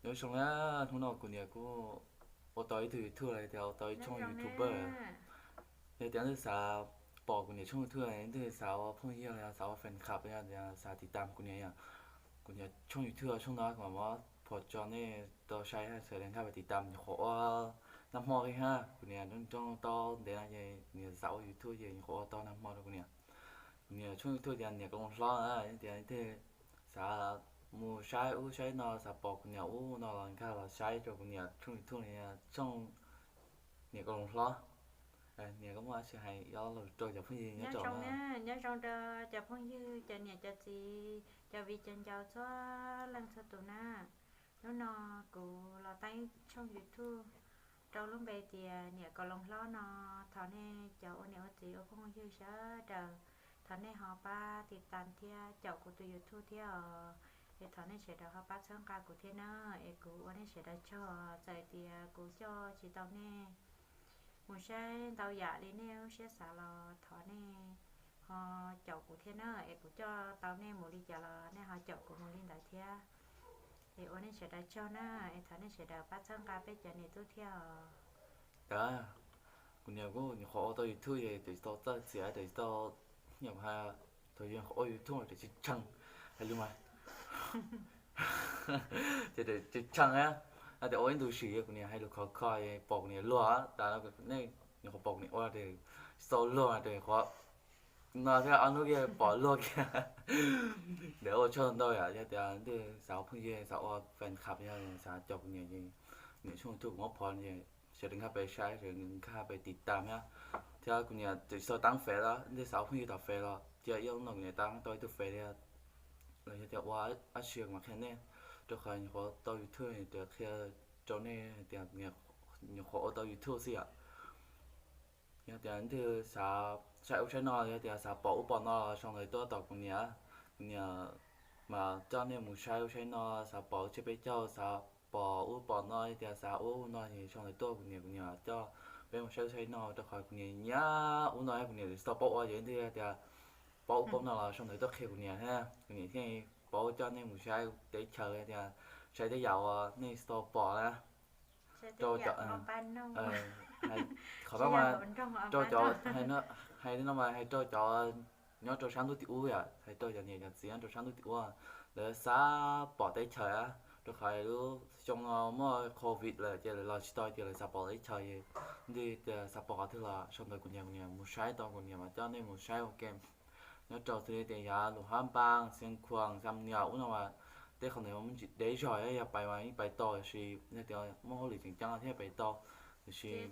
Nyob zoo na, hnub no kuv niam kuj ua tau ib tug YouTube los tias ua tau ib tshooj YouTuber. Yog tias leej twg xav pom kuv niam tshooj YouTube, leej twg xav ua phooj ywg los yog xav ua fan club, yog tias xav tiv tam kuv niam, kuv niam tshooj YouTube tshooj no kuv mam muab phom tso nej tau saib, sawv daws nkag pais tiv tam. Nyuam qhuav ua nag hmo li hab, kuv niam nroo tau ntev no ces kuv niam xav ua YouTube ces nyuam qhuav ua tau nag hmo rau kuv niam. Kuv niam tshooj YouTube tias Niam Kaus Loos Hlob na, tias leej twg xav mus saib ub saib no, xav pom kuv niam ub no los nkag los saib rau kuv niam tshooj YouTube, tshooj Niam Kaus Loos Hlob. Niam, koj muaj dab tsi hais rau cov phooj ywg nyob zoo rau cov phooj ywg, cov niam cov txiv, cov viv cov ncaus txhua leej txhua tus na. Hnub no kuv los tau ib tshooj YouTube rau lub npe tias Niam Kaus Loos Hlob no. Thov nej cov ua niam ua txiv ua phooj ywg sawv daws, thov nej ho pab tiv tam thiab caum kuv tus YouTube thiab os. Es thov nej sawv daws ho pab txhawb nqa kuv thiab na, es kuv ua nej sawv daws tsaug. Txawm tias kuv coj tsis tau nej mus saib ntau yam li nej lub siab xav los thov nej ho caum kuv thiab na, es kuv coj tau nej mus li cas los nej ho caum kuv mus li ntawd thiab. Es ua nej sawv daws tsaug na, es thov nej sawv daws pab txhawb nqa peb cov niam tub thiab os. Kuv niam kuj nyuam qhuav ua tau YouTube ces tsis tau txawj txiav, tsis tau, nyuam qhuav, thaum yog nyuam qhuav ua YouTube ces tsis tsheej, hais lus mas ces tsis tsheej na. Tias ua ib ntu sim kuv niam hais lus khov kho pom kuv niam luag, tas nej nyuam qhuav pom kuv niam ua ces tsis tau luag, ces qhuav no thiab ob hnub kiag pom luag kiag. Ntawd ua tsaug ntau yom, yog tias leej twg xav ua phooj ywg, xav ua fan club, yog xav caum kuv niam ces niam tshooj YouTube kuv muab phom ces sawv daws nkag pais saib, sawv daws nkag pais tiv tam thiab. Thiab kuv niam tsis tau tab fev los, leej twg xav ua phooj ywg tom fev los cia ib ob hnub no kuv niam tab tau ib tug fev thiab. Los yog tias ua dab tsi kuv mam qhia nej, rau qhov nyuam qhuav tau YouTube ces qhia rau nej hais tias nyuam qhuav ua tau YouTube xwb yom. Yog tias leej twg xav saib ub saib no, yog tias xav pom ub pom no los sau ntawv tuaj tom kuv niam, kuv niam mas coj nej mus saib ub saib no. Xav pom tsiab peb caug, xav pom ub pom no, yog tias xav ub no ces sau ntawv tuaj kuv niam, kuv niam coj peb mus saib ub saib no. Rau qhov kuv niam nyiam ub no, kuv niam tsis tau paub ua, ces leej twg tias paub ub paub no los sau ntawv tuaj qhia kuv niam thiab, kuv niam thiaj paub coj nej mus saib teb chaws, tias saib tej yam uas nej tsis tau pom na. Rau cov, qhov no mas rau cov, hais no mas hais rau cov nyob rau sab ntuj tim ub yom, hais rau cov niam cov txiv nyob rau sab ntuj tim ub, lawv xav pom teb chaws, rau qhov lub xyoo no muaj covid lawm ces lawv los tsis tau, ces lawv xav pom teb chaws. Leej twg tias xav pom qhov twg los sau ntawv kuv niam, kuv niam mus saib tau, kuv niam mas coj nej mus saib ua ke. Nyob rau xws li tias yav Luam Phab Npas, Xiav Khuam, Xam Nias ub no mas tej qhov ntawd muaj ntsis deb zog, yog pais mas yeej pais tau, tiam sis yog tias muaj hauj lwm tseem ceeb thiaj pais tau. Tiam sis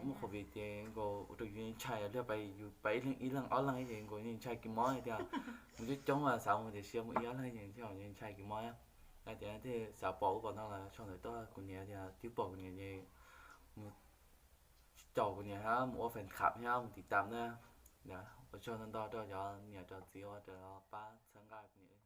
muaj covid ces nkaus ua rau yus ntshai, luag pais yus pais ib leeg ib leeg ob leeg ces nkaus yeej ntshai kis mob tias mus coob coob mas xav mus tiam sis mus ib ob leeg ces ntshai kis mob. Tias xav pom ub pom no los sau ntawv tuaj kuv niam, tias twb pom kuv niam ces mus caum kuv niam thiab mus ua fan club thiab mus tiv tam na. Ua tsaug ntau ntau rau cov niam rau txiv uas pab txhawb nqa kuv niam.